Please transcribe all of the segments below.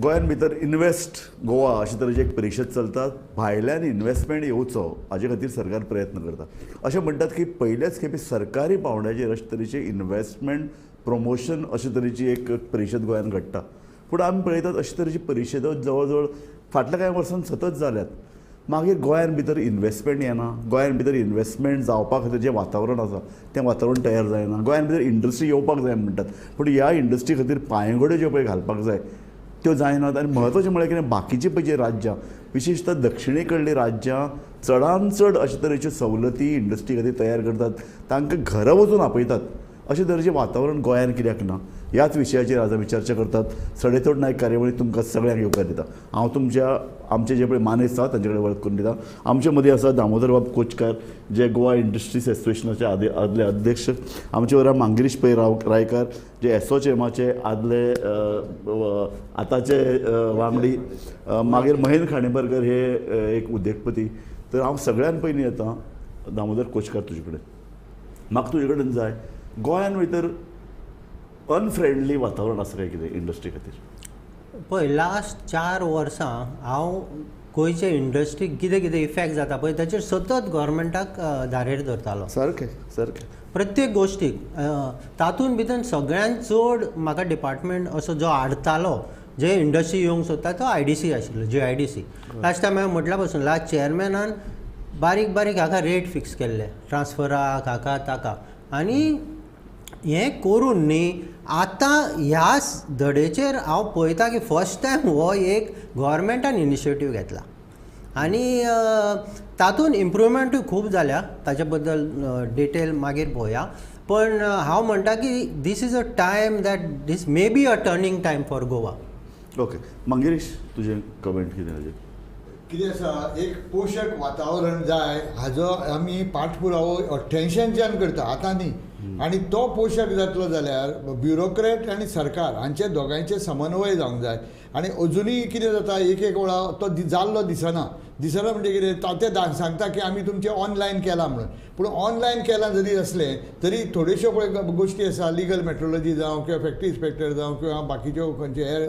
गोंयान भितर इन्वेस्ट गोवा अशे तरेची एक परिशद चलता. भायल्यान इन्वेस्टमेंट येवचो हाजे खातीर सरकार प्रयत्न करता. अशें म्हणटात की पयलेच खेपे सरकारी पांवड्याचेर अशे तरेची इन्वेस्टमेंट प्रमोशन अशे तरेची एक परिशद गोंयान घडटा. पूण आमी पळयतात अशे तरेची परिशदो जवळ जवळ फाटल्या कांय वर्सांत सतत जाल्यात. मागीर गोंयान भितर इन्वेस्टमेंट येना, गोंयान भितर इन्वेस्टमेंट जावपा खातीर जें वातावरण आसा तें वातावरण तयार जायना. गोंयान भितर इंडस्ट्री येवपाक जाय म्हणटात, पूण ह्या इंडस्ट्री खातीर पांयगड्यो ज्यो पळय घालपाक जाय त्यो जायनात. आनी म्हत्वाचें म्हळ्यार कितें, बाकीची पळय जी राज्यां, विशेशतः दक्षिणे कडलीं राज्यां चडान चड अशे तरेच्यो सवलती इंडस्ट्री खातीर तयार करतात, तांकां घरा वचून आपयतात. अशें तरेचें वातावरण गोंयान कित्याक ना? ह्याच विशयाचेर आज आमी चर्चा करतात. सडेतोड नायक कार्यावळीत तुमकां सगळ्यांक येवकार दिता. हांव तुमच्या आमचे जे पळय मानेस्त आसा तांचे कडेन वळख करून दिता. आमचे मदीं आसा दामोदर बाब कोचकार, जे गोवा इंडस्ट्रीज एसोसिएशनाचे आदले अध्यक्ष. आमचे बरोबर मांगिरीश पै रायकार, जे एसोचेमाचे आदले आतांचे वांगडी. मागीर महेंद्र खांडेपारकर हे एक उद्देगपती. तर हांव सगळ्यान पयलीं येता दामोदर कोचकार तुजे कडेन. म्हाका तुजे कडेन जाय, गोंयान भितर अनफ्रेंडली वातावरण आसा काय कितें इंडस्ट्री खातीर? पळय, लास्ट 4 वर्सां हांव गोंयचे इंडस्ट्रीक कितें कितें इफेक्ट जाता पळय ताचेर सतत गव्हर्मेंटाक धारेर धरतालो. सारकें सारकें प्रत्येक गोश्टीक. तातूंत भितर सगळ्यांत चड म्हाका डिपार्टमेंट असो जो आडतालो जे इंडस्ट्री येवंक सोदता तो IDC आशिल्लो, GIDC. Last time हांवें म्हटल्या पसून लास्ट चेअरमॅनान बारीक बारीक हाका रेट फिक्स केल्ले ट्रान्सफराक हाका ताका, आनी हें करून न्ही आतां ह्या धडेचेर हांव पळयता की फर्स्ट टायम हो एक गव्हर्मेंटान इनिशिएटीव घेतला आनी तातूंत इम्प्रुवमेंटूय खूब जाल्या. ताचे बद्दल डिटेल मागीर पळोवया. पण हांव म्हणटा की this is a time that this may be a turning time for Goa. Okay Mangirish, तुजें कमेंट कितें हाजेर? कितें आसा, एक पोशक वातावरण जाय हाजो आमी पाठपुरावो 88च्यान करता, आतां न्ही. आनी तो पोशक जातलो जाल्यार ब्युरोक्रेट आनी सरकार हांचे दोगांयचे समन्वय जावंक जाय. आनी अजुनूय कितें जाता, एक एक वेळा तो जाल्लो दिसना. दिसना म्हणजे कितें, ते सांगता की आमी तुमचें ऑनलायन केलां म्हणून, पूण ऑनलायन केलां जरी आसलें तरी थोड्योश्यो पळय गोश्टी आसा, लिगल मेट्रोलॉजी जावं किंवा फॅक्टरी इन्स्पेक्टर जावं किंवा बाकीच्यो खंयच्यो हेर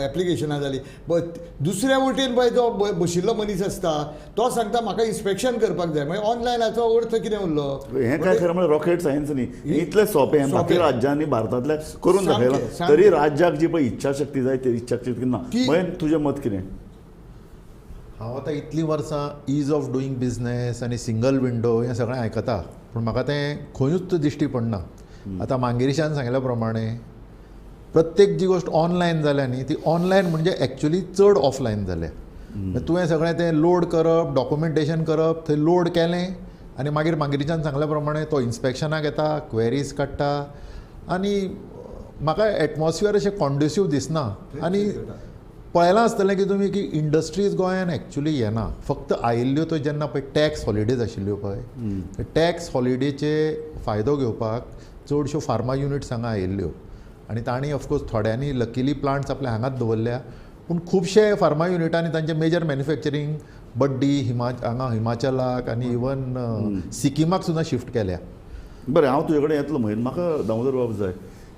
एप्लिकेशनां जालीं, बट दुसऱ्या वटेन पळय जो बशिल्लो मनीस आसता तो सांगता म्हाका इन्स्पेक्शन करपाक जाय. मागीर ऑनलायनाचो अर्थ कितें उरलो? हें काय खरें म्हळ्यार रॉकेट सायन्स न्ही, इतलें सोंपें बाकी राज्यांनी भारतांतल्या करून दाखयलां. तरी राज्याक जी पळय इच्छाशक्ती जाय ती इच्छाशक्ती ना. मागीर तुजें मत कितें? हांव आतां इतलीं वर्सां is of doing business आनी सिंगल विंडो हें सगळें आयकता, पूण म्हाका तें खंयूच दिश्टी पडना. आतां मांगिरीशान सांगिल्ल्या प्रमाणे प्रत्येक जी गोश्ट ऑनलायन जाल्या न्ही, ती ऑनलायन म्हणजे एक्चुली चड ऑफलायन जाल्या. तुवें सगळें तें लोड करप, डॉक्युमेंटेशन करप, थंय लोड केलें आनी मागीर मांगिरीशान सांगल्या प्रमाणे तो इन्स्पेक्शनाक येता, क्वेरीज काडटा, आनी म्हाका एटमॉस्फियर अशें कॉन्ड्युसीव दिसना. आनी पळयलां आसतलें की तुमी की इंडस्ट्रीज गोंयान एक्चुली येना. फक्त आयिल्ल्यो त्यो जेन्ना पळय टॅक्स हॉलिडेज आशिल्ल्यो पळय, टॅक्स हॉलिडेचे फायदो घेवपाक चडश्यो फार्मा युनिट्स हांगा आयिल्ल्यो आनी तांणी ऑफकोर्स थोड्यांनी लकीली प्लांट्स आपले हांगाच दवरल्या, पूण खुबशे फार्मा युनिटांनी तांचे मेजर मॅन्युफॅक्चरींग बड्डी हांगा हिमाचलाक आनी इवन सिक्किमाक सुद्दां शिफ्ट केल्या. बरें, हांव तुजे कडेन येतलो म्हण म्हाका दामोदर बाब जाय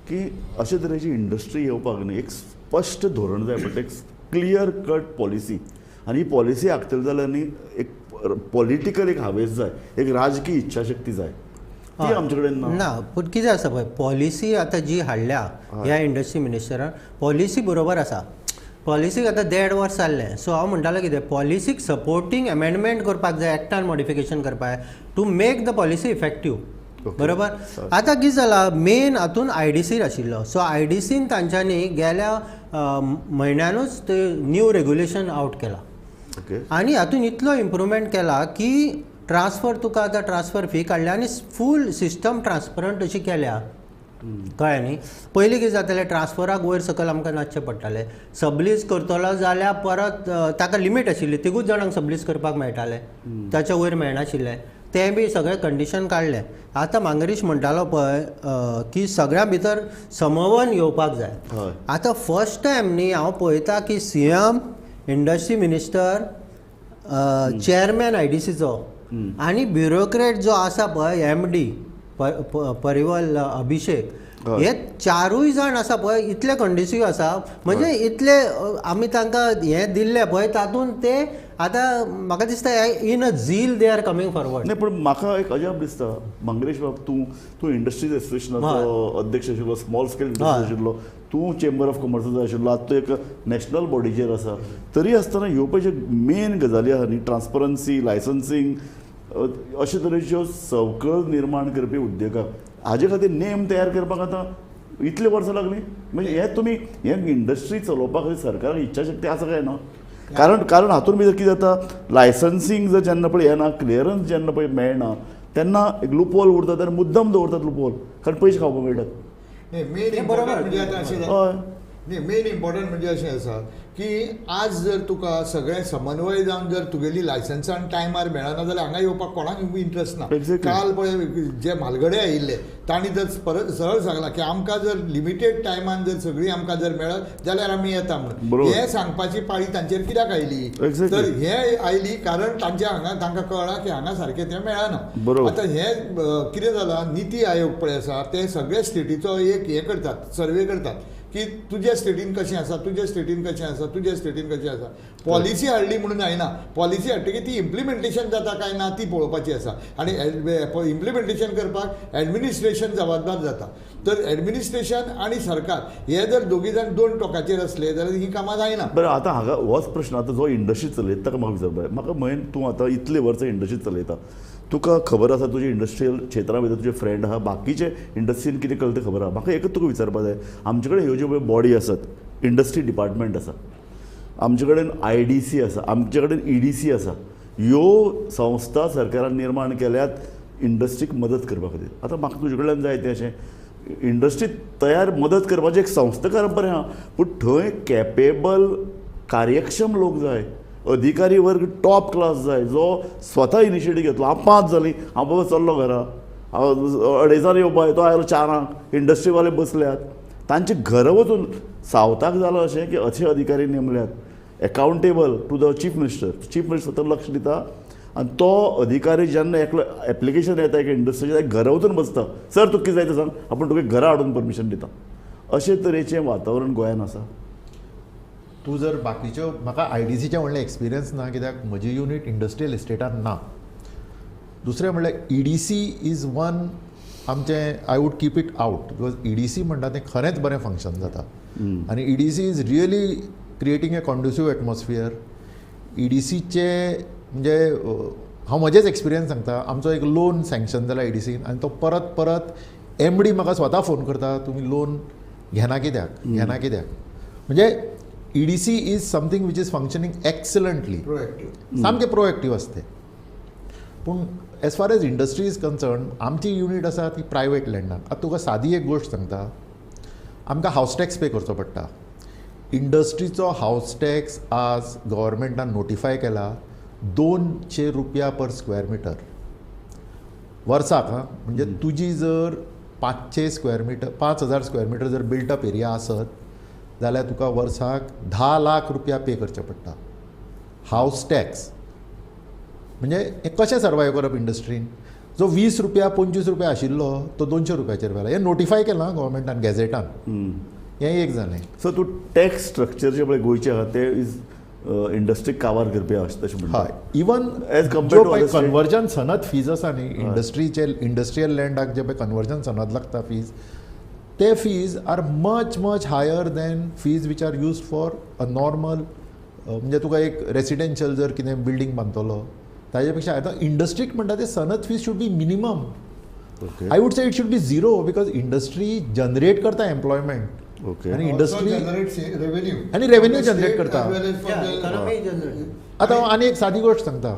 की अशे तरेची इंडस्ट्री येवपाक न्ही एक स्पश्ट धोरण जाय पडटा, एक क्लियर कट पॉलिसी. आनी ही पॉलिसी आंखतली जाल्यार न्ही एक पॉलिटिकल एक हावेस जाय, एक राजकीय इच्छाशक्ती जाय, ती आमचे कडेन ना. ना, पूण कितें आसा पळय, पॉलिसी आतां जी हाडल्या ह्या इंडस्ट्री मिनिस्टरान, पॉलिसी बरोबर आसा. पॉलिसीक आतां 1.5 वर्स जाल्लें. सो हांव म्हणटालो कितें, पॉलिसीक सपोर्टींग एमेंडमेंट करपाक जाय, एक्टान मॉडिफिकेशन करपाक जाय to make the policy effective. बरोबर. आतां कितें जालां, मेन हातून IDC आशिल्लो. सो IDCन तांच्यांनी गेल्या म्हयन्यानूच ते न्यू रेग्युलेशन आवट केला आनी हातून इतलो इम्प्रुवमेंट केला की ट्रान्सफर तुका आतां ट्रान्सफर फी काडल्या आनी फूल सिस्टम ट्रान्सपरंट अशी केल्या. कळ्ळें न्ही? पयलीं कितें जातालें, ट्रान्सफराक वयर सकयल आमकां नाचचें पडटालें. सबलीज करतलो जाल्यार परत ताका लिमीट आशिल्ली, तिगूच जाणांक सबलीज करपाक मेळटालें, ताच्या वयर मेळनाशिल्लें. तें बी सगळें कंडिशन काडलें. आतां मांगरीश म्हणटालो पळय की सगळ्यां भितर समवन येवपाक जाय. आतां फर्स्ट टायम न्ही हांव पळयता की CM, industry minister, chairman IDCचो आनी ब्युरोक्रेट जो आसा पळय MD परिवल अभिषेक, हे चारूय जाण आसा पळय इतले कंड्युसीव आसा, म्हणजे इतले आमी तांकां हें दिल्लें पळय तातूंत ते आतां म्हाका दिसता in a zeal they are coming forward. नाही, पण म्हाका एक अजाप दिसता मंगेश बाब, तूं तूं इंडस्ट्रीज एसोसिएशनाचो अध्यक्ष आशिल्लो, स्मॉल स्केल इंडस्ट्रीज आशिल्लो, तूं चेंबर ऑफ कॉमर्साचो आशिल्लो, आतां तूं एक नॅशनल बॉडीचेर आसा, तरी आसतना ह्यो पळय ज्यो मेन गजाली आहा न्ही, ट्रान्सपरन्सी, लायसन्सींग, अशे तरेच्यो संवकळ निर्माण करपी उद्देगाक हाजे खातीर नेम तयार करपाक आतां इतले वर्सां लागलीं. म्हणजे हे तुमी हे इंडस्ट्री चलोवपा खातीर सरकाराक इच्छाशक्ती आसा काय ना? कारण कारण हातूंत भितर कितें जाता, लायसन्सींग जर जेन्ना पळय येना, क्लियरन्स जेन्ना पळय मेळना, तेन्ना एक लुपहोल उरता, तेन्ना मुद्दम दवरतात लुपहोल, कारण पयशे खावपाक मेळटात. मेन इम्पॉर्टंट म्हणजे आतां अशें, न्ही, मेन इम्पॉर्टंट म्हणजे अशें आसा की आज जर तुका सगळें समन्वय जावन जर तुगेली लायसन्सान टायमार मेळना जाल्यार हांगा येवपाक कोणाक इंट्रस्ट ना. काल पळय जे म्हालगडे आयिल्ले तांणी जर परत सरळ सांगलां की आमकां जर लिमिटेड टायमान जर सगळीं आमकां जर मेळत जाल्यार आमी येता म्हणून. हें सांगपाची पाळी तांचेर कित्याक आयली? तर हें आयली कारण तांच्या हांगा तांकां कळ्ळां की हांगा सारकें तें मेळना. आतां हें कितें जालां, निती आयोग पळय आसा ते सगळे स्टेटीचो एक हें करतात, सर्वे करतात की तुज्या स्टेटीन कशें आसा, तुज्या स्टेटीन कशें आसा, तुज्या स्टेटीन कशें आसा. पॉलिसी हाडली म्हणून जायना, पॉलिसी हाडटकीर ती इम्प्लिमेंटेशन जाता काय ना ती पळोवपाची आसा, आनी इम्प्लिमेंटेशन करपाक एडमिनिस्ट्रेशन जबाबदार जाता. तर एडमिनिस्ट्रेशन आनी सरकार हे जर दोगी जाण दोन टोकाचेर आसले जाल्यार ही कामां जायना. बरें, आतां हांगा होच प्रश्न, आतां जो इंडस्ट्री चलयता ताका म्हाका विचारपाक जाय. म्हाका म्हण तूं आतां इतले वर्सां इंडस्ट्री चलयता, तुका खबर आसा तुजे इंडस्ट्रियल क्षेत्रा भितर तुजे फ्रेंड आहा, बाकीचे इंडस्ट्रीन कितें कळटा तें खबर आहा. म्हाका एकच तुका विचारपाक जाय, आमचे कडेन ह्यो ज्यो पळय बॉडी आसात, इंडस्ट्री डिपार्टमेंट आसा, आमचे कडेन IDC आसा, आमचे कडेन EDC आसा, ह्यो संस्था सरकारान निर्माण केल्यात इंडस्ट्रीक मदत करपा खातीर. आतां म्हाका तुजे कडल्यान जाय तें अशें इंडस्ट्री तयार मदत करपाची एक संस्था करप बरें आहा, पूण थंय कॅपेबल कार्यक्षम लोक जाय, अधिकारी वर्ग टॉप क्लास जाय, जो स्वता इनिशिएटीव घेतलो. हांव 5 जालीं, हांव बाबा चल्लो घरा, हांव 2:30 येवपा, तो आयलो 4 इंडस्ट्रीवाले बसल्यात, तांचे घरा वचून सावथाक जालां अशें की अशे अधिकारी नेमल्यात accountable to the chief minister. Chief minister स्वता लक्ष दिता आनी तो अधिकारी जेन्ना एकलो एप्लिकेशन येता एका इंडस्ट्रीचें, घरा वचून बसता, सर तुका कितें जाय तें सांग, आपूण तुका घरा हाडून परमिशन दिता. अशे तरेचें वातावरण गोंयान आसा. तूं जर बाकीच्यो, म्हाका IDCचें व्हडलें एक्सपिरियन्स ना, कित्याक म्हजी युनीट इंडस्ट्रियल इस्टेटान ना. दुसरें म्हणल्यार EDC is one आमचें, I would keep it out because EDC म्हणटा तें खरेंच बरें फंक्शन जाता आनी EDC is really creating a conducive atmosphere. EDCचे म्हणजे हांव म्हजेच एक्सपिरियन्स सांगता, आमचो एक लोन सँक्शन जाला EDCन आनी तो परत परत MD म्हाका स्वता फोन करता, तुमी लोन घेना कित्याक, घेना कित्याक. म्हणजे EDC is something which is functioning excellently, सामकें प्रोएक्टीव आसता. पूण as far as industry is concern, आमची युनीट आसा ती प्रायवेट लँडान. आतां तुका सादी एक गोश्ट सांगता, आमकां हावस टॅक्स पे करचो पडटा. इंडस्ट्रीचो हावस टॅक्स आज गव्हर्मेंटान नोटिफाय केला 200 रुपया पर स्क्वेअर मिटर वर्साक. हां, म्हणजे तुजी जर 500 स्क्वेअर मिटर, 5000 स्क्वेअर मिटर जर बिल्टअप एरिया आसत जाल्यार तुका वर्साक 10 लाख रुपया पे करचे पडटा हावस टॅक्स. म्हणजे हें कशें सर्वायव करप इंडस्ट्रीन? जो 20 रुपया 25 रुपया आशिल्लो तो 200 रुपयाचेर व्हेला. हें नोटिफाय केलां गव्हर्मेंटान गॅझेटान. हें एक जालें. सो तूं टॅक्स स्ट्रक्चर जे पळय गोंयचें आहा तें is इंडस्ट्रीक काबार करपी आसा तशें म्हणटा. हय, even as compared to conversion सनद फीज आसा न्ही इंडस्ट्रीचे, इंडस्ट्रियल लँडाक जे पळय कन्वर्जन सनद लागता फीज, ते fees are much much higher than fees which are used for a normal. म्हणजे तुका एक रेसिडेन्शियल जर कितें बिल्डींग बांदतलो ताजे पेक्षा आतां इंडस्ट्रीक म्हणटा ते सनद fees should be minimum. I would say it should be 0 because industry generate करता एम्प्लॉयमेंट आनी इंडस्ट्री रेवेन्यू आनी रेवेन्यू जनरेट करता. आतां हांव आनी एक सादी गोश्ट सांगता,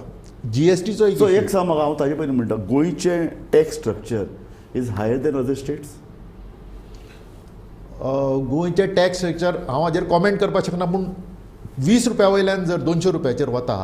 GSTचो एक सांग म्हाका, हांव ताजे पयलीं म्हणटा, गोंयचें tax structure is higher than other states. गोंयचें टॅक्स स्ट्रक्चर हांव हाजेर कॉमेंट करपाक शकना, पूण 20 रुपया वयल्यान जर 200 रुपयाचेर वता,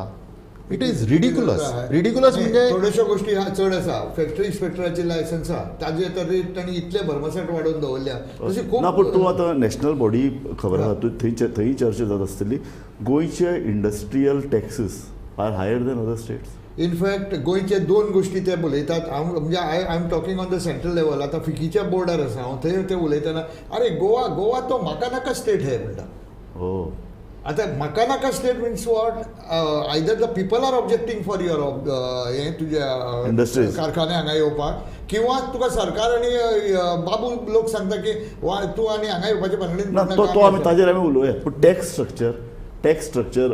it is ridiculous. Ridiculous म्हणजे थोड्योश्यो गोश्टी चड आसा. फॅक्टरी इन्स्पेक्टराचे लायसन्स आसा ताजे तर तांणी इतले भरमसाट वाडोवन दवरल्या. तशें खूब ना, पूण तूं आतां नॅशनल बॉडी खबर आसा, तूं थंय चर्चा जाता आसतली. गोंयचे industrial taxes are higher than other states. In fact गोंयचे दोन गोश्टी ते उलयतात. हांव म्हणजे I am talking on the central level. आतां फिकीच्या बोर्डार आसा हांव, थंय ते उलयतना अरे गोवा गोवा तो म्हाका नाका स्टेट हे म्हणटा. हो, आतां म्हाका नाका state means what? Either the people are objecting for your हें तुज्या Industries. कारखाने हांगा येवपाक, किंवा तुका सरकार आनी बाबू लोक सांगता की वा तूं आनी हांगा येवपाचे भानगडीन ना तो तो आमी ताजेर आमी उलोवया. पूण टॅक्स स्ट्रक्चर, टॅक्स स्ट्रक्चर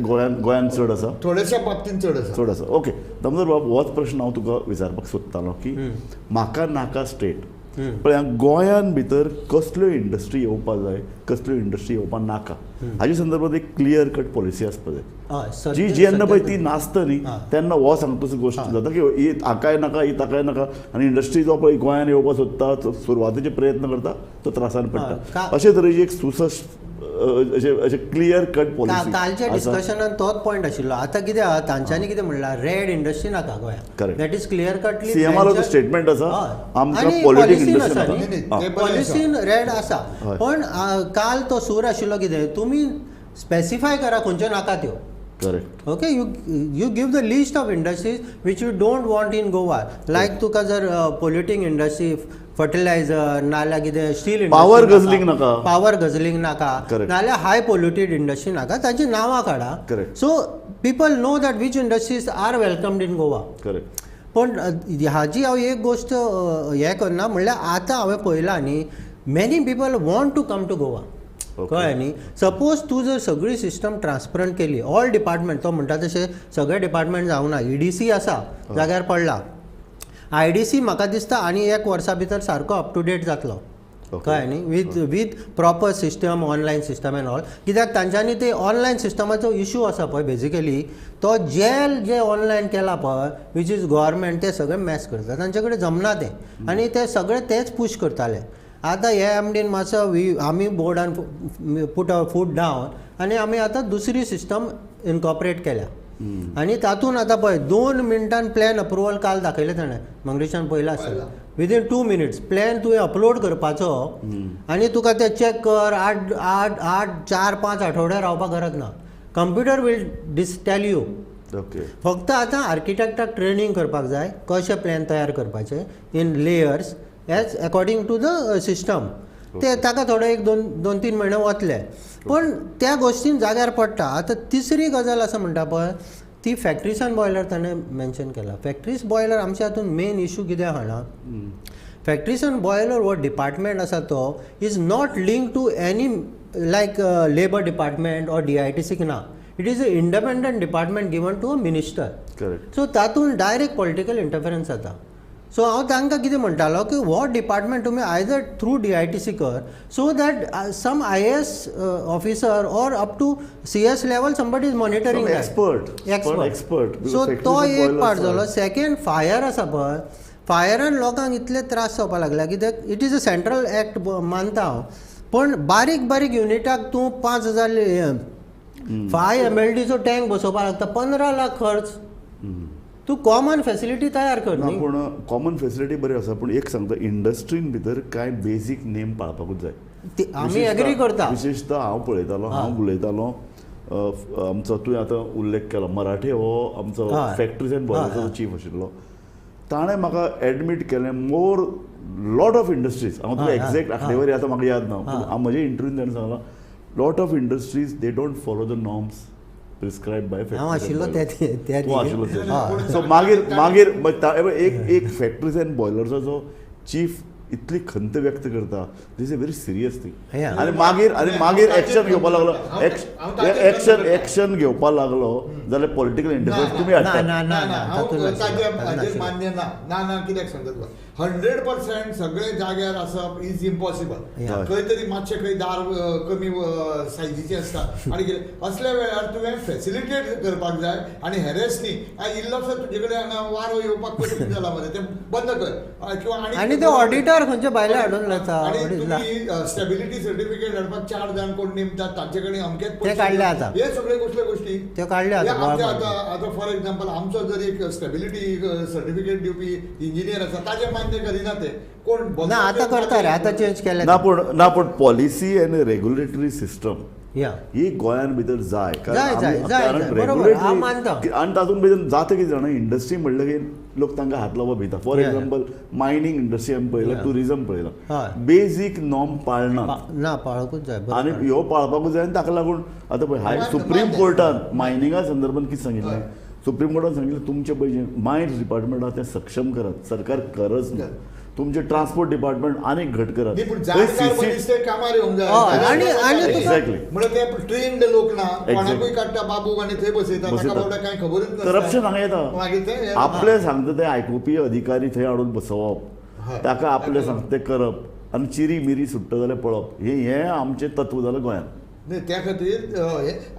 गोंयान चड आसा, थोडेशा बाबतीन चड आसा, चड आसा. ओके दामोदर बाब, होच प्रश्न हांव तुका विचारपाक सोदतालो की म्हाका नाका स्टेट, पळय गोंयान भितर कसल्यो इंडस्ट्री येवपाक जाय, कसल्यो इंडस्ट्री येवपाक नाका, हाजे संदर्भात एक क्लियर कट पॉलिसी आसपाक जाय. जी जेन्ना पळय ती नासता न्ही तेन्ना हो सांगता गोश्ट जाता की ही हाकाय नाका, ही ताकाय नाका, आनी इंडस्ट्री जो पळय गोंयान येवपाक सोदता, सुरवातेचे प्रयत्न करता, तो त्रासान पडटा. अशे तरेची एक सुसश अशें क्लियर कट पॉलिसी कालच्या डिस्कशनान तोच पॉयंट आशिल्लो. आतां कितें आहा, तांच्यांनी कितें म्हणलां, रेड इंडस्ट्री नाका गोंयांत, that is clear cutly सीएमालो statement आसा, आमकां पॉलिटिकल इंडस्ट्री पॉलिसीन रेड आसा. पण काल तो सूर आशिल्लो कितें, तुमी स्पेसिफाय करा खंयच्यो नाका त्यो. Correct. Okay, you give the list of industries which you don't want in Goa. Like तुका जर पोल्युटींग इंडस्ट्री, फर्टिलायझर, नाल्यार कितें स्टील, पावर गझलिंग नाका, पावर गझलिंग नाका, नाल्यार हाय पोल्युटेड इंडस्ट्री नाका, तांची नांवां काडा. So people know that which industries are welcomed in Goa. Correct. पण हाजी हांव एक गोश्ट हें करना, म्हणल्यार आतां हांवें पळयलां न्ही, many people want to come to Goa. कळ्ळें न्ही? सपोज तूं जर सगळी सिस्टम ट्रान्सपरंट केली, ऑल डिपार्टमेंट, तो म्हणटा तशें सगळे डिपार्टमेंट जावंक ना, ईडीसी आसा जाग्यार पडला, IDC म्हाका दिसता आनी एक वर्सा भितर सारको अप टू डेट जातलो. कळ्ळें न्ही? With with proper system, online system and all. कित्याक तांच्यांनी ते ऑनलायन सिस्टमाचो इशू आसा पळय, बेजिकली तो जेल जे ऑनलायन केला पळय, which is government, ते सगळे मॅस करता, तांचे कडेन जमना तें, आनी ते सगळे तेच पूश करताले. आतां हे एमडीन मातसो आमी बोर्डान पुट our foot down आनी आमी आतां दुसरी सिस्टम इनकॉपरेट केल्या. आनी तातूंत आतां पळय 2 मिनटान प्लॅन अप्रुवल काल दाखयलें ताणें, मंगेशान पळयलां आसतलें, विदीन 2 मिनट्स प्लॅन तुवें अपलोड करपाचो आनी तुका तें चॅक कर, 8 8 8 4 5 आठवडे रावपाक गरज ना, computer will dis tell you. फक्त आतां आर्किटेक्टाक ट्रेनींग करपाक जाय कशें प्लॅन तयार करपाचें in layers as according to the system. ते ताका थोडे एक 2-3 म्हयने वतले, पण त्या गोश्टीन जाग्यार पडटा. आतां तिसरी गजाल आसा म्हणटा पळय, ती फॅक्ट्रीज आनी बॉयलर ताणें मेन्शन केला. फॅक्ट्रीज बॉयलर आमच्या हातून मेन इशू कितें आहा, फॅक्ट्रीज आनी बॉयलर हो डिपार्टमेंट आसा तो is not link to any like labour department or DITC ना, it is a independent department given to a minister. So तातूंत डायरेक्ट पॉलिटिकल इंटरफरन्स जाता. सो हांव तांकां कितें म्हणटालो की हो डिपार्टमेंट तुमी आयदर थ्रू DITC कर, so that some IAS officer or up to CS level somebody is monitoring, expert expert. So तो एक पार्ट जालो. सेकेंड, फायर आसा पळय, फायरान लोकांक इतले त्रास जावपाक लागल्या कित्याक it is a central act मानता हांव, पण बारीक बारीक युनिटाक तूं 5000 5 MLDचो टँक बसोवपाक लागता, 15 लाख खर्च. तूं कॉमन फॅसिलिटी तयार कर. ना, पूण कॉमन फॅसिलिटी बरी आसा, पूण एक सांगता, इंडस्ट्रीन भितर कांय बेजीक नेम पाळपाकूच जाय. आमी एग्री करता. विशेशतः हांव पळयतालो, हांव उलयतालो, आमचो तुवें आतां उल्लेख केलो मराठे हो आमचो फॅक्ट्रीज अँड बॉयलर्साचो चीफ आशिल्लो, ताणें म्हाका एडमीट केलें मोर लॉट ऑफ इंडस्ट्रीज. हांव तुका एक्झॅक्ट आंकडेवारी आतां म्हाका याद ना, पूण म्हजे इंटरव्यून ताणें सांगलां lot of industries they don't follow the norms prescribed by हांव आशिल्लो तूं आशिल्लो. सो मागीर मागीर एक एक फॅक्ट्रीज अँड बॉयलर्साचो चीफ इतली खंत व्यक्त करता, this a very serious thing. आनी मागीर आनी मागीर एक्शन घेवपाक लागलो, एक्शन एक्शन घेवपाक लागलो जाल्यार पॉलिटिकल इंटरफरन्स तुमी हाडटा. मान्य ना ना ना, कित्याक सांगता तुका, 100% सगळे जाग्यार आसप is impossible. खंय तरी मातशें खंय दार कमी सायजीचें आसता आनी कितें असल्या वेळार तुवें फॅसिलिटेट करपाक जाय आनी हॅरेस न्ही. इल्लोसो तुजे कडेन हांगा वारो येवपाक कठीण जाला मरे, तें बंद कर. किंवा आनी ते ऑडिटर खंयचे भायले हाडून लायता, आनी तुमी स्टेबिलिटी सर्टिफिकेट हाडपाक 4 जाण कोण नेमतात तांचे कडेन अमकेच ते काडले आतां, हे सगळे कसल्यो गोश्टी त्यो काडले आतां. आतां आतां फॉर एग्जाम्पल आमचो जर एक स्टेबिलिटी सर्टिफिकेट दिवपी इंजिनियर आसा ताजें मान्य करिना ते कोण ना आतां करता रे, आतां चेंज केलें ना. पूण ना, पूण पॉलिसी आनी रेगुलेटरी सिस्टम ही गोंयान भितर जाय, कारण रेग्युलेटरी आनी तातूंत भितर जाता कितें जाणा, इंडस्ट्री म्हणलें की लोक तांकां हात लावपाक भिता. फॉर एक्झाम्पल मायनींग इंडस्ट्री आमी पळयला, ट्युरिजम पळयला, बेजीक नॉर्म पाळना, ना पाळकूच जाय आनी ह्यो पाळपाकूच जाय. आनी ताका लागून आतां पळय हाय सुप्रीम कोर्टान मायनिंगा संदर्भात कितें सांगिल्लें, सुप्रीम कोर्टान सांगिल्लें तुमचें पळय जें मायन्स डिपार्टमेंट आहा तें सक्षम करात, सरकार गरज ना. तुमचें ट्रान्सपोर्ट डिपार्टमेंट आनीक घट करात. करप्शन हांगा येता, आपलें सांगता तें आयकुपी अधिकारी थंय हाडून बसोवप, ताका आपलें सांगता तें करप आनी चिरी मिरी सुट्टा जाल्यार पळप, हें आमचें तत्व जालें गोंयांत. न्ही त्या खातीर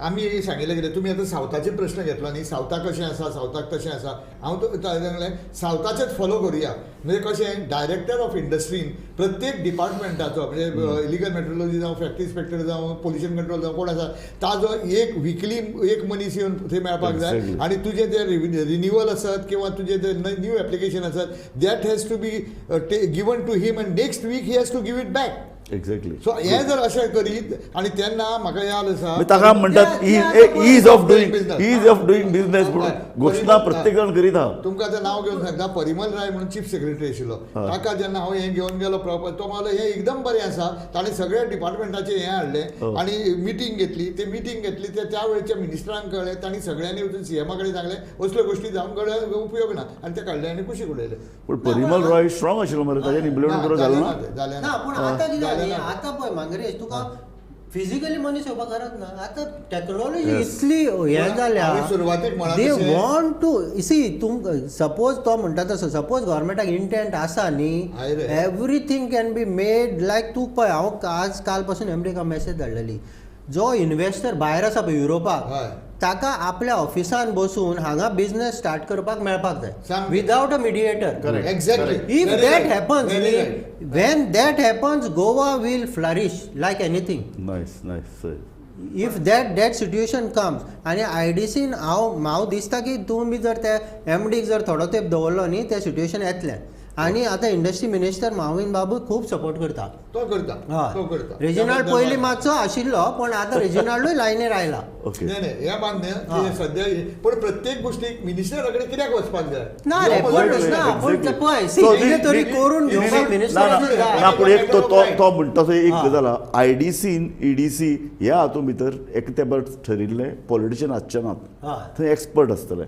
आमी सांगिल्लें कितें, तुमी आतां सावथाचे प्रश्न घेतलो न्ही, सावथाक कशें आसा, सावथाक तशें आसा, हांव तो सांगलें सावथाचेच फॉलो करुया. म्हणजे कशें डायरेक्टर ऑफ इंडस्ट्रीन प्रत्येक डिपार्टमेंटाचो म्हणजे इलिगल मेट्रोलॉजी जावं, फॅक्टरी इन्स्पेक्टर जावं, पोल्युशन कंट्रोल जावं, कोण आसा ताजो एक विकली एक मनीस येवन थंय मेळपाक जाय आनी तुजें ते रिन्युअल आसत किंवा तुजें ते न्यू एप्लिकेशन आसत that has to be given to him and next week he has to give it back. Exactly. So हें जर अशें करीत आनी तेन्ना म्हाका याद आसा ताका म्हणटात ease of doing, ease of doing business म्हणून घोशणा प्रत्येक जाण करीत आहा. तुमकां आतां नांव घेवन सांगता, परिमल राय म्हणून चीफ सेक्रेटरी आशिल्लो, ताका जेन्ना हांव हें घेवन गेलो प्रॉपर, तो म्हणलो हें एकदम बरें आसा. ताणें सगळ्या डिपार्टमेंटाचें हें हाडलें आनी मिटींग घेतली. ते मिटींग घेतली ते त्या वेळच्या मिनिस्टरांक कळ्ळें, तांणी सगळ्यांनी वचून सीएमा कडेन सांगलें असल्यो गोश्टी जावन कडेन उपयोग ना आनी ते काडले आनी कुशीक उडयले. पूण परिमल रॉय स्ट्रॉंग आशिल्लो मरे, ताजेर इम्प्लिमेंट करूंक जालें ना. पूण आतां आतां पळय मांगरेश, तुका फिजिकली मनीस येवपाक गरज ना, आतां टॅक्नोलॉजी इतली हें जाल्या, they want to सी. तुमकां सपोज तो म्हणटा तसो सपोज गव्हर्मेंटाक इंटेंट आसा न्ही, everything can be made like. तूं पळय हांव आज काल पासून एमडीका मॅसेज धाडलेली, जो इन्वेस्टर भायर आसा पळय युरोपाक, ताका आपल्या ऑफिसान बसून हांगा बिझनेस स्टार्ट करपाक मेळपाक जाय without a mediator. Exactly. If that happens, when that happens, Goa will flourish like anything. Nice nice. If that that situation comes आनी आयडीसीन हांव दिसता की तुमी जर त्या एमडीक जर थोडो तेंप दवरलो न्ही, तें सिट्युएशन येतलें. आनी आतां इंडस्ट्री मिनिस्टर माविन बाबू खूब सपोर्ट करता, तो करता, तो करता. रेजिनाल्ड पयलीं मातसो आशिल्लो, पण आतां रेजिनाल्डूय लायनीर आयला. न्ही न्ही हें मान्य की सद्या, पण प्रत्येक गोश्टीक मिनिस्टरा कडेन कित्याक वचपाक जाय? ना रे, पण ना, पूण पळय कितें तरी करून घेवपाक मिनिस्टर जाय. ना, पूण एक तो म्हणटा तो एक गजाल आहा, आयडीसीन ईडीसी ह्या हातूंत भितर एक तेंपार ठरिल्ले पॉलिटिशियन आसचे नात, थंय एक्सपर्ट आसतले.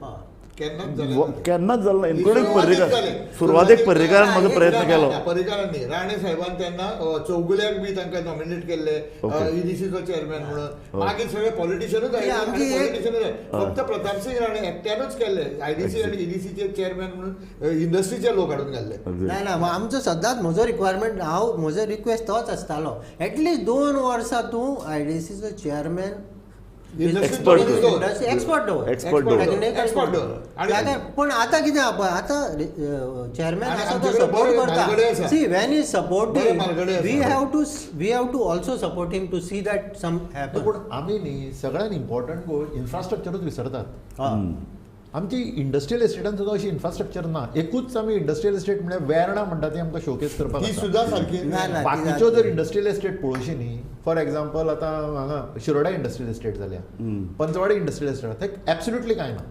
केन्नाच जालें ना, इन्क्लुडींग पर्रीकार. सुरवातेक पर्रीकारान म्हजो प्रयत्न केलो, पर्रीकारांनी राणे साहेबान तेन्ना चौगुल्याक बी तांकां नॉमिनेट केल्ले ईडीसीचो चेअरमॅन म्हणून. मागीर सगळे पॉलिटिशियनूच आयले, फक्त प्रतापसिंग राणे एकट्यानूच केल्ले आयडीसी आनी ईडीसीचे चेअरमॅन म्हणून इंडस्ट्रीचे लोक हाडून घाल्ले. ना ना, आमचो सदांच म्हजो रिक्वायरमेंट, हांव म्हजो रिक्वेस्ट तोच आसतालो, एटलिस्ट 2 वर्सां तूं आयडीसीचो चेअरमॅन एक्सपर्ट एक्सपर्ट. पण आतां कितें पळय, आतां चेअरमॅन आसा तो सपोर्ट करता. See when is supporting, we have to also support him to see that some happen. पूण आमी न्ही सगळ्यात इम्पॉर्टंट गोश्ट इन्फ्रास्ट्रक्चरूच विसरतात. आमची इंडस्ट्रियल एस्टेटान सुद्दां अशी इन्फ्रास्ट्रक्चर ना. एकूच आमी इंडस्ट्रियल एस्टेट म्हळ्यार वेर्णा म्हणटा ती आमकां शोकेस करपाक सुद्दां सारकी. बाकीच्यो जर इंडस्ट्रियल एस्टेट पळोवशी न्ही, फॉर एग्जाम्पल आतां हांगा शिरोडा इंडस्ट्रियल एस्टेट जाल्या, पंचवाडी इंडस्ट्रियल एस्टेट, थंय एब्सोल्युटली कांय ना.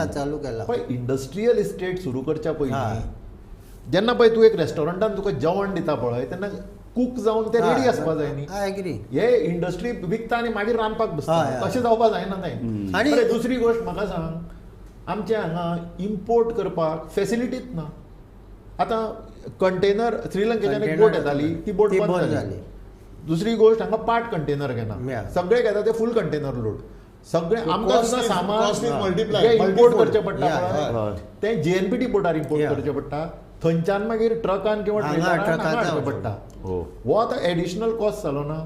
चालू केला पळय इंडस्ट्रियल इस्टेट सुरू करच्या पयलीं जेन्ना पळय तूं एक रेस्टॉरंटान तुका जेवण दिता पळय, तेन्ना कूक जावन ते रेडी आसपा जाय न्ही. हे इंडस्ट्री विकता आनी मागीर रांदपाक बसता, तशें जावपा जायना तें. आनी दुसरी गोश्ट म्हाका सांग, आमचे हांगा इम्पोर्ट करपाक फेसिलिटीच ना. आतां कंटेनर श्रीलंकेच्यान एक बोट येताली, ती बोट बंद जाली. दुसरी गोश्ट हांगा पार्ट कंटेनर घेना, सगळे घेता ते फूल कंटेनर लोड. सगळे आमकां सुद्दां सामान इम्पोर्ट करचें पडटा, तें जीएनपीटी बोटार इम्पोर्ट करचें पडटा, थंयच्यान मागीर ट्रकान किंवा ट्रेलरान हाडचें पडटा. हो आतां एडिशनल कॉस्ट जालो ना.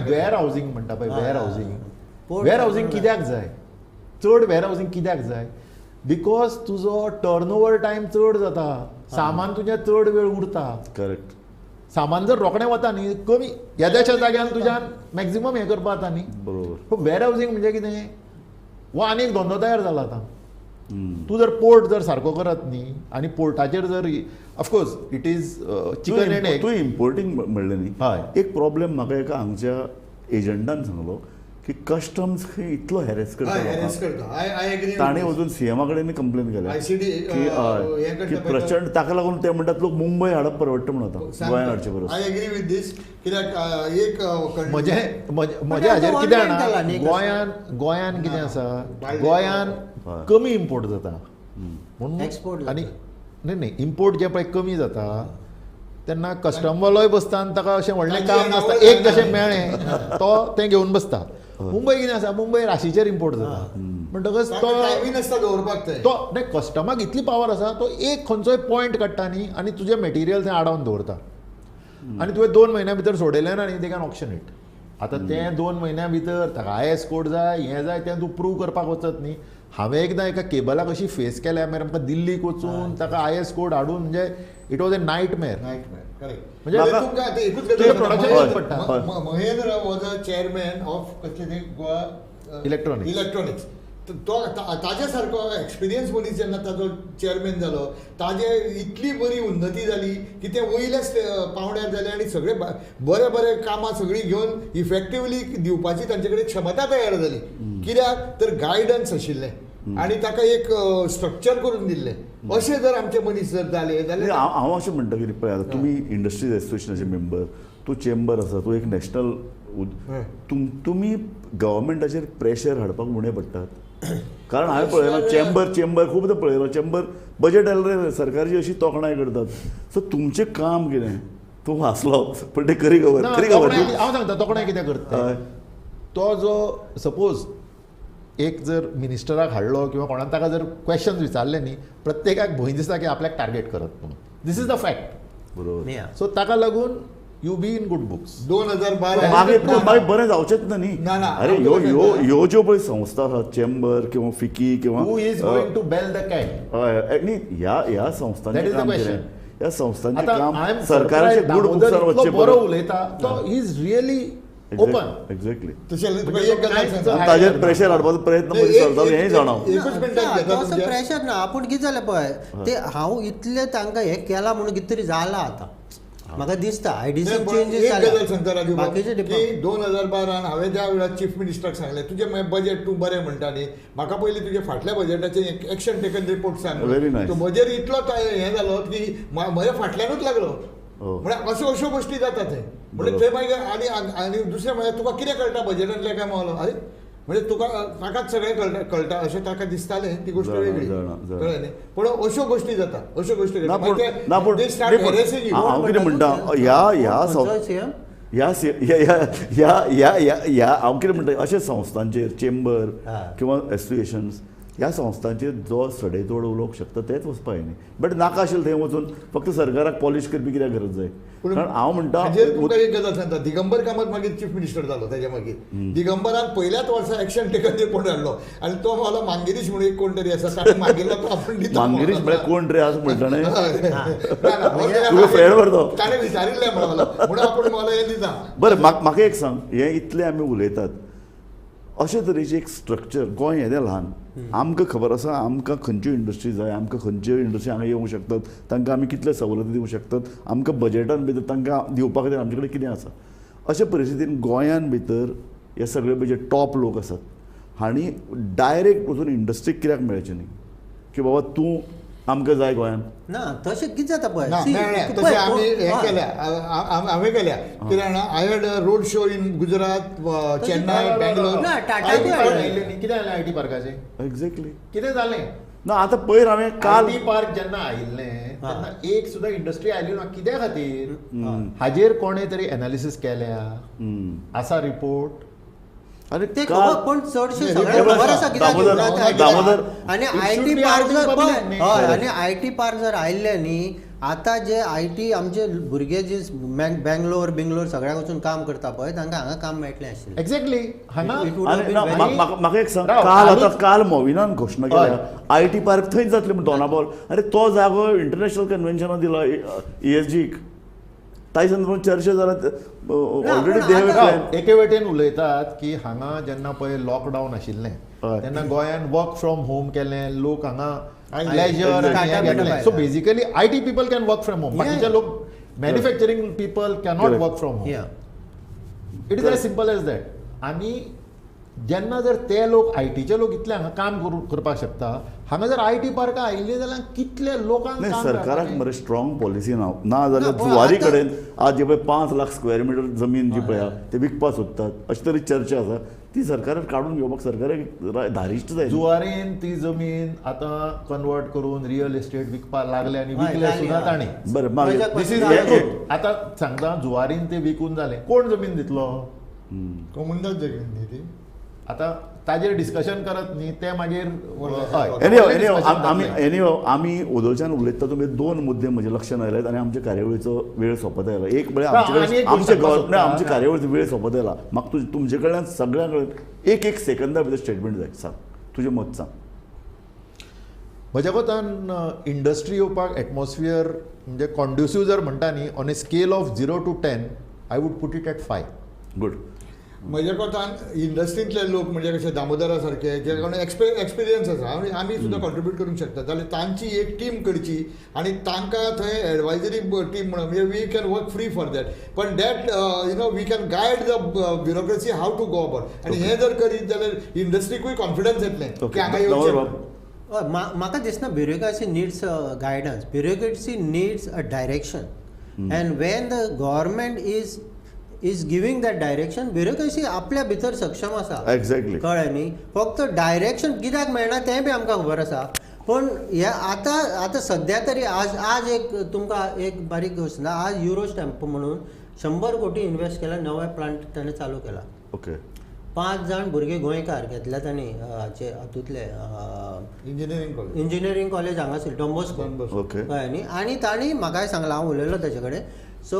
वेअर हावजींग म्हणटा पळय, वेअर हावजींग, वेअर हावजींग कित्याक जाय? चड वेअर हावजींग कित्याक जाय? Because तुजो टर्न ओवर टायम चड जाता, सामान तुजें चड वेळ उरता. करेक्ट. सामान जर रोखडें वता न्ही, कमी येद्याच्या जाग्यान तुज्यान मॅक्झिमम हें करपा जाता न्ही. बरोबर. वेअर हावजींग म्हणजे कितें, हो आनी एक धंदो तयार जाला आतां. तूं जर पोर्ट जर सारको करत न्ही आनी पोर्टाचेर जर Of course it is chicken and egg. तूं इम्पोर्टींग म्हणलें न्ही, हय. एक प्रॉब्लेम म्हाका एका हांगच्या एजंटान सांगलो की कस्टम्स खंय इतलो हॅरेस करता हॅरेस लोकांक. करता. I agree. ताणें वचून सीएमा कडेन कंप्लेन केल्या ICD, की हें हय करता की पळय तो. प्रचंड ताका लागून ते म्हणटात लोक मुंबय हाडप परवडटा म्हणून आतां गोंयांत हाडचे परस. I agree with दीस कित्याक एक म्हजें म्हजें पण म्हज्या आतां हाजेर कितें online जाला जाणा, न्ही गोंयान गोंयान कितें आसा, भायले गोंयान हय. कमी इम्पोर्ट जाता म्हणून Export जाता. आनी न्ही न्ही इम्पोर्ट जें पळय कमी जाता तेन्ना कस्टमवालोय बसता आनी ताका अशें व्हडलें तांची काम नासता, येणावळ एक जशें जायना. मेळ्ळें तो तें घेवन बसता. मुंबय कितें आसा, मुंबय राशीचेर इम्पोर्ट जाता म्हणटकच तो टायमी नासता दवरपाक ते तो नाही कस्टमाक इतली पावर आसा, तो एक खंयचोय पॉयंट काडटा न्ही आनी तुजें मटेरियल थंय आडावन दवरता आनी तुवें 2 म्हयन्या भितर सोडयलें ना न्ही, they can auction it. आतां तें 2 म्हयन्या भितर ताका I S code जाय, हें जाय, तें तूं प्रूव करपाक वचत न्ही. हांवें एकदां एका केबलाक अशी फेस केल्या, मागीर आमकां दिल्लीक वचून ताका I S code हाडून, म्हणजे it was a nightmare. Nightmare correct. म्हणजे म्हणजे तुमकां आतां एकूच तुजें गजाल production सांगता. पडटा. Mahendra was a chairman of कसलें तें गोवा इलेक्ट्रॉनिक्स. इलेक्ट्रॉनिक्स. तो ताजे सारको एक्सपिरियन्स मनीस जेन्ना ताजो चेअरमॅन जालो, ताजे इतली बरी उन्नती जाली की ते वयल्या पावंड्यार जाले आनी सगळे बरे बरे कामां सगळीं घेवन इफेक्टिवली दिवपाची तांचे कडेन क्षमता तयार जाली. कित्याक तर गायडन्स आशिल्लें आनी ताका एक स्ट्रक्चर करून दिल्लें. अशें जर आमचे मनीस जर जाले जाल्यार हांव अशें म्हणटा की पळय आतां तुमी इंडस्ट्रीज एसोसिएशनाचे मेंबर, तूं चेंबर आसा, तूं एक नॅशनल, तुमी गव्हर्मेंटाचेर प्रेशर हाडपाक उणें पडटात. कारण हांवें पळयलां चेंबर चेंबर खूबदां पळयलां, चेंबर बजेट आयलें सरकारची अशी तोखणाय करतात. सो तुमचें काम कितें? तूं हांसलो पण तें खरी खबर, ना, खरी खबर. तोखणाय हांव सांगता तोखणाय कितें करता. हय. तो जो सपोज एक जर मिनिस्टराक हाडलो किंवा कोणाक ताका जर क्वेश्चन्स विचारले न्ही, प्रत्येकाक भंय दिसता की आपल्याक टार्गेट करत म्हणून. This is the fact. बरोबर. Yeah. सो ताका लागून you be in good books. 2012 मागीर मागीर बरें जावचेंच ना न्ही. ना, ना. अरे ह्यो ह्यो ह्यो ज्यो पळय संस्था आसात, चेंबर किंवा फिकी किंवा who is going to bell the cat. हय, न्ही ह्या ह्या That संस्थांचें is the काम question. कितें, ह्या संस्थांचें आतां काम I am सरकाराचे गुड बुक्सान वचचें बरो उलयता तो is really open. Exactly. तशें जाल्यार तुका एक गजाल सांगता. ताजेर प्रेशर हाडपाचो प्रयत्न मदीं चलतालो हेंय जाणा. एकूच मिनटान घेता तसो तुमच्या. प्रेशर ना. आपूण कितें जालें पळय ते हांव इतलें तांकां हें केलां म्हणून कितें तरी जालां आतां म्हाका दिसता. आयडीसी नाही, पण चेंजीस एक गजाल जाल्या सांगता राजू बाकीचे की 2012 हांवें त्या वेळार चीफ मिनिस्टराक सांगलें, तुजें बजेट तूं बरें म्हणटा न्ही, म्हाका पयलीं तुजे फाटल्या बजेटाचें एक्शन टेकन रिपोर्ट सांग. Very nice. तो म्हजेर इतलो हें जालो की म्हज्या फाटल्यानूच लागलो. हो. म्हळ्यार अश्यो अश्यो गोश्टी जाता थंय. म्हणजे थंय मागीर आनी आनी दुसरें म्हळ्यार तुका कितें कळटा बजेटांतलें काय म्हणलो, अरे म्हणजे तुका ताकाच सगळें कळटा कळटा अशें ताका दिसतालें, ती गोश्ट जाणा, वेगळी जाणा, जाणा. कळ्ळें न्ही. पूण अश्यो गोश्टी जाता, अश्यो गोश्टी ना जाता. पूण मागीर ना पूण they start न्ही पूण harassing you. हांव कितें म्हणटा, ह्या ह्या खंयचो CM? ह्या ह्या ह्या ह्या ह्या ह्या ह्या हांव कितें म्हणटा, अशे संस्थांचेर चेंबर किंवा एसोसिएशन्स ह्या संस्थांचेर जो सडेतोड उलोवंक शकता तेच वचपा जाय न्ही. बट नाका आशिल्लें थंय वचून फक्त सरकाराक पॉलिश करपी कित्याक गरज जाय. पूण कारण हांव म्हणटा हाजेर तुमकां एक गजाल सांगता, दिगंबर कामत मागीर चीफ मिनिस्टर जालो. ताच्या मागीर दिगंबरान पहिल्याच वर्सा एक्शन टेकन रिपोर्ट हाडलो आनी तो मला मांगिरीश म्हणून एक कोण तरी आसा ताणें मागिल्लो तो आपूण दिता. मांगिरीश म्हळ्यार कोण रे असो म्हणटा न्ही. ना, ना, तुजो फ्रेंड मरे तो. ताणें विचारिल्लें म्हणून म्हणून आपूण मला हें दिता. बरें, म्हाका एक सांग, हें इतलें आमी उलयतात, अशे तरेचें एक स्ट्रक्चर गोंय येदें ल्हान, आमकां खबर आसा आमकां खंयच्यो इंडस्ट्री जाय, आमकां खंयच्यो इंडस्ट्री हांगा येवंक शकतात, तांकां आमी कितले सवलती दिवंक शकतात, आमकां बजेटान भितर तांकां दिवपा खातीर आमचे कडेन कितें आसा. अशे परिस्थितीन गोंयान भितर हे सगळे जे टॉप लोक आसात हांणी डायरेक्ट वचून इंडस्ट्रीक कित्याक मेळचें न्ही की बाबा तूं आमकां जाय गोंयान. ना तशें कितें जाता पळय, ना See, मेळ्ळें पळय, तशें आमी हें हय. केल्या, हांवें केल्या कितें जाणा, I had a road show in Gujarat, Chennai, Bangalore. ना, टाटा IT बी पार्क हाडलें. आयिल्लें न्ही, कितें जालें IT पार्काचें? एक्झॅक्टली. कितें जालें? ना आतां पयर हांवें काल IT park जेन्ना आयिल्लें तेन्ना एक सुद्दां इंडस्ट्री आयली ना. कित्या खातीर? हाजेर कोणें तरी एनालिसीस केल्या आसा रिपोर्ट. अरे ते काल खबर पण चडशे नाही, सगळ्यांक रिपोर्ट खबर आसा कित्याक दामोदर, घेवन येता. दामोदर. आनी It I should T be park out in जर public पळय, न्ही. हय, आनी I T park जर आयिल्ले न्ही, आतां जे I T आमचे भुरगे जे बेंगलोर बिंगलोर सगळ्याक वचून काम करता पळय, तांकां हांगा काम मेळटलें आशिल्लें. एक्झॅक्टली. हांगा It would have आनी been ना, very- म्हाका एक सांग, राव, काल आतां हालूच- काल मोविनान घोशणा केल्या I T park थंयच जातली म्हण दोनापावल. अरे तो जागो इंटरनॅशनल कन्व्हेन्शनान दिला ESG क, ताजे संदर्भात चर्चा जाला ऑलरेडी पण they have आतां- प्लॅन. एके वटेन उलयतात की हांगा जेन्ना पळय लॉकडावन आशिल्लें हय. तेन्ना गोंयान वर्क फ्रॉम होम केलें, लोक हांगा लेजर घेतलें. So basically IT people can work from home, बाकीचे लोक manufacturing people cannot work from home. It is as simple as that. आनी जेन्ना जर ते लोक आयटीचे लोक इतले हांगा काम करपाक शकता, हांगा जर IT पार्कां आयिल्ली जाल्यार कितले लोकांक नाही. सरकाराक मरे स्ट्रॉंग पॉलिसी ना ना जाल्यार जुवारी कडेन आज जे पळय 5 लाख स्क्वेअर मिटर जमीन जी पळय ते विकपाक सोदतात अशी तरी चर्चा आसा, ती सरकाराक काडून घेवपाक सरकाराक धारिश्ट जाय. जुवारीन ती जमीन आतां कन्वर्ट करून रियल इस्टेट विकपाक लागले आनी विकले सुद्दां तांणी. बरें, मागीर this is आतां सांगता, जुवारीन ते विकून जालें, कोण जमीन दितलो? कोमुनिदाद जमीन न्ही ती. आतां ताजेर डिस्कशन करत न्ही ते मागीर. एनिवे आमी ओदोळच्यान उलयता तुमी दोन मुद्दे म्हज्या लक्षांत आयले आनी आमच्या कार्यावळीचो वेळ सोंपत आयला. एक म्हळ्यार आमचे गव्हर्नमेंट आमच्या कार्यावळीचो वेळ सोंपत आयला. म्हाका तुमचे कडल्यान सगळ्यां कडेन एक एक सेकंदा भितर स्टेटमेंट जाय. सांग तुजें मत सांग. म्हज्या कोतान इंडस्ट्री येवपाक एटमॉस्फियर म्हणजे कॉन्ड्युसीव जर म्हणटा न्ही, on a scale of 0 to 10 I would put it at 5. Good. म्हज्या कोतान इंडस्ट्रींतले लोक म्हणजे कशे दामोदरा सारके जे कोण एक्सपिरियन्स आसा आनी आमी सुद्दां कॉन्ट्रिब्यूट करूंक शकता जाल्यार तांची एक टीम करची आनी तांकां थंय एडवायजरी टीम म्हणून म्हणजे we can work free for that, पण that you know we can guide the bureaucracy how to go about. आनी हें जर करीत जाल्यार इंडस्ट्रीकूय कॉन्फिडन्स येतलें की हांगा येवचें. म्हाका दिसना bureaucracy needs a guidance, bureaucracy needs a direction, and when the government is giving that direction, bureaucracy आपल्या भितर सक्षम आसा. एक्झॅक्टली, कळ्ळें न्ही. फक्त डायरेक्शन कित्याक मेळना तें बी आमकां खबर आसा. पूण हे आतां आतां सद्या तरी आज आज एक तुमकां एक बारीक गोश्ट ना, आज युरो स्टॅम्प म्हणून 100 कोटी इन्वेस्ट केला, नवे प्लांट ताणें चालू केला. ओके, 5 जाण भुरगे गोंयकार घेतल्या तांणी हाचे हातूंतले इंजिनियरींग कॉलेज हांगासर डॉन बॉस्को. कळ्ळें न्ही. आनी तांणी म्हाकाय सांगलां, हांव उलयलो ताचे कडेन. सो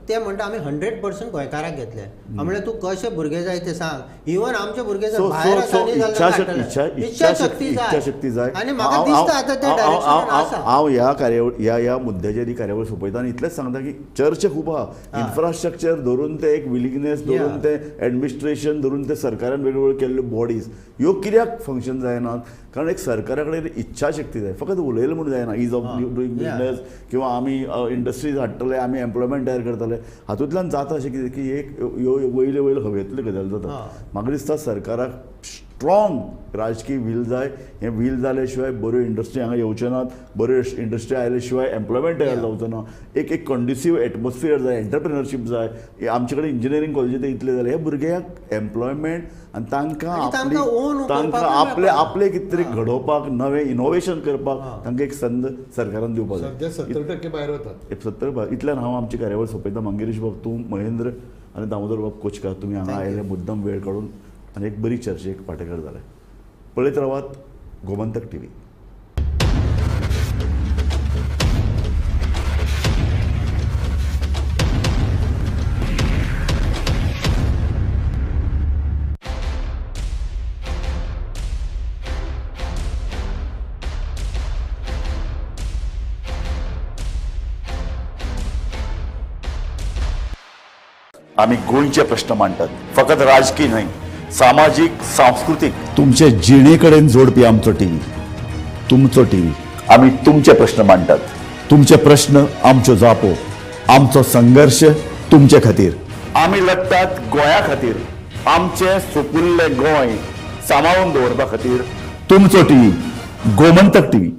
ते म्हणटा आमी 100% गोंयकाराक घेतले. म्हणल्यार तूं कशे भुरगे जाय ते सांग, इवन आमचे भुरगे जर भायर आसा न्ही जाल्यार इच्छाशक्ती जाय. आनी म्हाका दिसता आतां ते डायरेक्शनान आसा. हांव ह्या कार्यावळ ह्या मुद्द्याचेर ही कार्यावळ सोंपयता आनी इतलेंच सांगता की चर्चा खूब आहा. इन्फ्रास्ट्रक्चर धरून ते एक विलिंगनेस धरून ते एडमिनिस्ट्रेशन धरून ते सरकारान वेगवेगळ्यो केल्ल्यो बॉडीज ह्यो कित्याक फंक्शन जायनात, कारण एक सरकारा कडेन इच्छाशक्ती जाय. फकत उलयलें म्हूण जायना is of doing business किंवा आमी इंडस्ट्रीज हाडटले, आमी एम्प्लॉयमेंट तयार करतले, हातूंतल्यान जाता अशें कितें की एक ह्यो वयले वयले हवेंतल्यो गजाली जाता. म्हाका दिसता सरकाराक स्ट्रॉंग राजकीय व्हील जाय. हें व्हील जाले शिवाय बऱ्यो इंडस्ट्री हांगा येवच्यो नात, बऱ्यो इंडस्ट्री आयले शिवाय एम्प्लॉयमेंट तयार जावचो ना. एक एक कंड्युसीव एटमॉस्फियर जाय, एंटरप्रिनरशीप जाय. आमचे कडेन इंजिनियरींग कॉलेजी इतले जाले, हे भुरग्यांक एम्प्लॉयमेंट आनी तांकां तांकां आपले आपले कितें तरी घडोवपाक, नवें इनोवेशन करपाक तांकां एक संद सरकारान दिवपाक जाय. 70% भायर वतात, 70. इतल्यान हांव आमची कार्यावळ सोंपयता. मंगेश बाब, तूं, महेंद्र आनी दामोदर बाब कोचकार, तुमी हांगा आयले मुद्दम वेळ काडून आनी एक बरी चर्चेक वांटेकार जाले. पळयत रावात गोमंतक टीव्ही. आमी गोंयचे प्रश्न मांडटात, फकत राजकीय न्हय, सामाजीक, सांस्कृतीक, तुमचे जिणे कडेन जोडपी आमचो टीव्ही, तुमचो टीव्ही. आमी तुमचे प्रश्न मांडटात, तुमचे प्रश्न आमच्यो जापो, आमचो संघर्श तुमचे खातीर. आमी लढटात गोंया खातीर, आमचें सुपुल्लें गोंय सांबाळून दवरपा खातीर. तुमचो टीव्ही, गोमंतक टीव्ही.